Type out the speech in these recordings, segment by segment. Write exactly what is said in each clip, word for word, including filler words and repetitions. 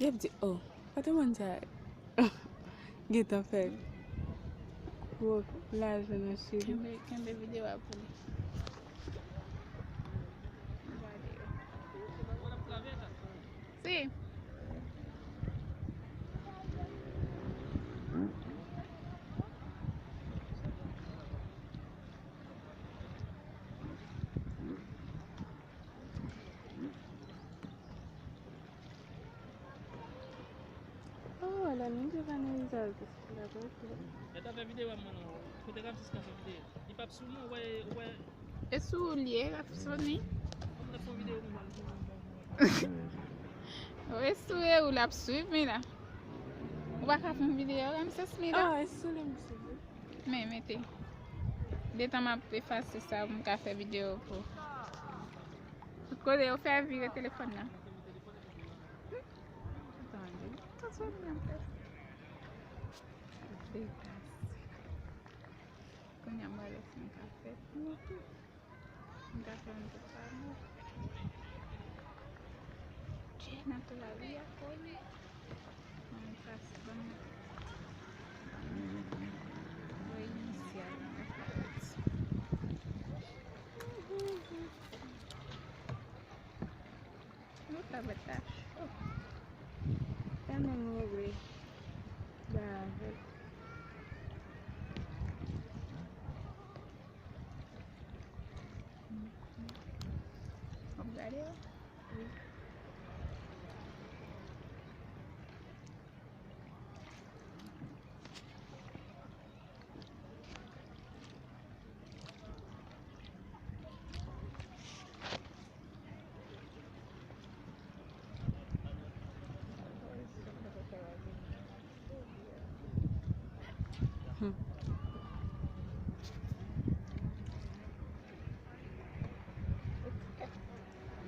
Y ap di, oh, kote moun sa gentan fè gwo lajan nan Chili. Kenbe, kenbe videyo a pou li. Gade yo. Si. Oh, la ninja pa nan vizaj. Mwen ta fè videyo a mwen non. Kote Ramsis ka fè videyo? Li p ap sou non, ou wè, ou wè. E sou ou li ye, l ap soni. Mwen ta fè yon videyo mwen. Ou e sou e ou l ap swiv mi la. Ou pa ka fè yon videyo, Ramses mi la? Ah, e sou li m swiv. Men, mete. Detan m ap efase sa pou m ka fè videyo pou. Kote yo fè vire telefòn nan. Tande, tande, tande. Kounye a m wè lè si m ka fè. M ka fè yon ti pa mou. Dje nan tou la vi a kole. Mwen pase ban mwen. Voye inisyal mwen ka fè. Nou ta mèt la cho. Tèlman m regle ba avèk. W ap gade yo? Wi. Hmm. Etiket,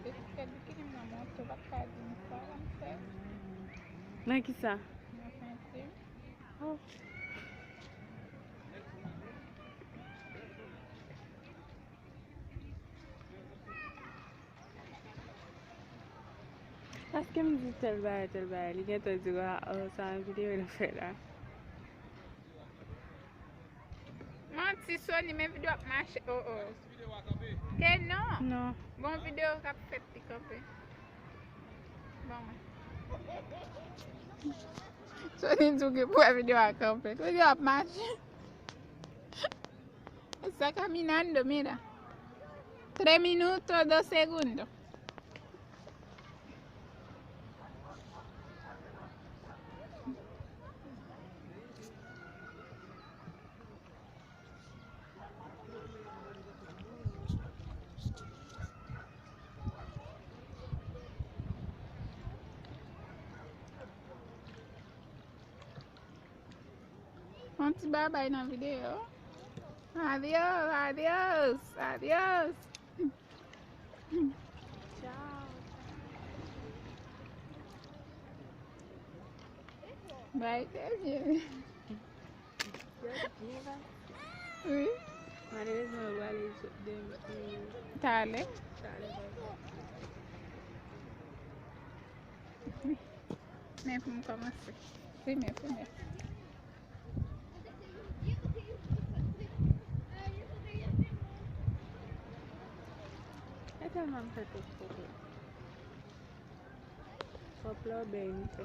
etiket bikini m nan monte, w pa ka di m sa, w konn fè. Nan ki sa? Nan senti. Oh. Paske m di tèl bagay, tèl bagay, li gentan di, wa, oh, sa yon videyo l ap fè la. Manti, Sony, men videyo ap mache. Oh, oh. Ke non? Non. Bon, videyo k ap fèt, li kanpe. Bon, mwen. Sony di w gen pou wè videyo a kanpe. Videyo ap mache. Está caminando, mira. Tres minutos, dos segundos. Yon ti babay nan videyo. Adios, adios, adios. Tchao. Bay, te byen. Wi. Malerezman, yo prale sot demen. Talè. Talè, bay. Men pou m kòmanse. Premye, premye. E tèlman m fè tèt pwòp la. Pwòp la, bèy m fè.